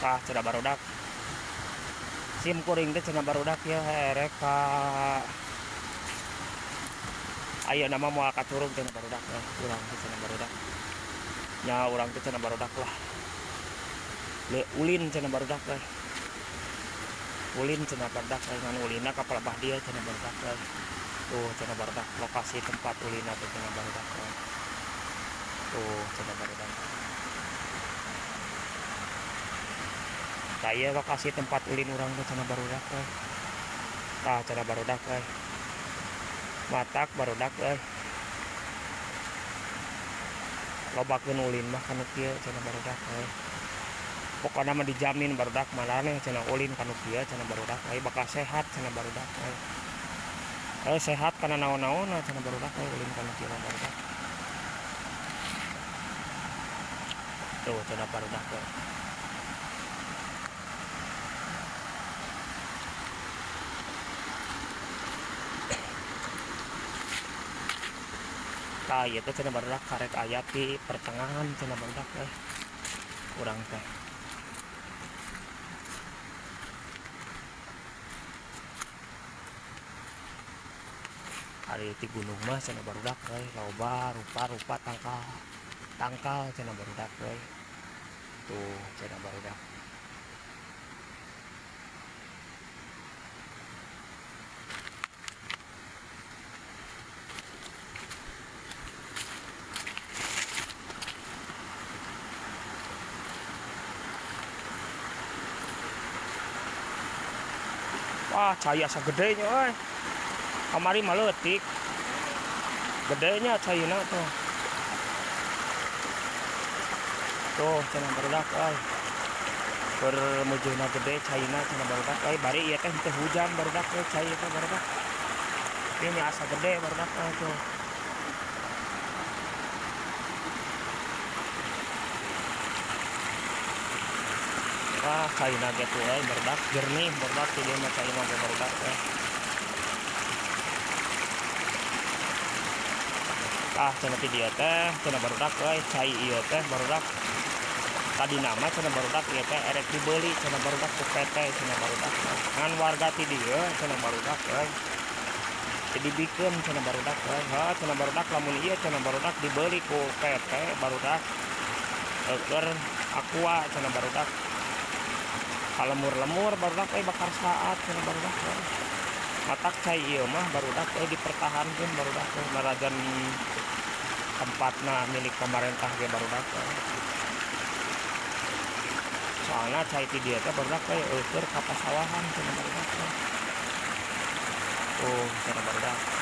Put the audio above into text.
Tah cenah barudak. Sim kuring teh cenah barudak ieu erek ka ayeuna mah moal ka curug cenah barudak eh urang teh cenah barudak. Nya urang teh cenah barudak lah. Le ulin cenah barudak eh. Ulin cenah barudak eh ngan ulinna ka palebah dieu cenah barudak eh. Tuh cenah barudak lokasi tempat ulinna teh cenah barudak eh. Tuh cenah barudak. Tah ieu lokasi tempat ulin urang teh cenah barudak euy. Tah cenah barudak euy. Matak barudak euy. Lobakeun ulin mah kanu kieu cenah barudak euy. Pokona mah dijamin barudak maraneh cenah ulin kanu kieu cenah barudak euy bakal sehat cenah barudak euy. Euy sehat kana naon-naonna cenah barudak euy ulin kanu kieu mah barudak. Tuh cenah barudak euy. Tah ieu teh cenah barudak karek aya ti pertengahan cenah barudak euy. Urang teh. Ari ti gunung mah cenah barudak euy loba rupa-rupa tangkal tangkal cenah barudak euy. Tuh cenah barudak. Wah, cai asa gede nya euy. Kamari mah leutik. Gedenya caina tuh. Tuh cenah barudak euy. Keur mujurna gede caina cenah barudak euy, bari ieu teh henteu hujan barudak euy cai teh barudak. Ini asa gede barudak euy tuh. Wah, caina ge tuh euy barudak jernih barudak ti dieu mah caina ge barudak euy. Tah cenah ti dieu teh cenah barudak euy cai ieu teh barudak. Tadina mah cenah barudak ieu teh erek dibeuli cenah barudak ku PT cenah barudak. Ngan warga ti dieu cenah barudak euy. Teu dibikeun cenah barudak euy. Heuh cenah barudak lamun ieu cenah barudak dibeuli ku PT barudak keur aqua cenah barudak. Kalemur-lemur barudak euy bakar saat cenah barudak euy. Matak cai ieu mah barudak euy dipertahankeun barudak euy narajan tempatna milik pamarentah ge barudak euy. Soalna cai ti dieu teh barudak euy eueuh ka pasawahan cenah barudak euy. Tuh cenah barudak.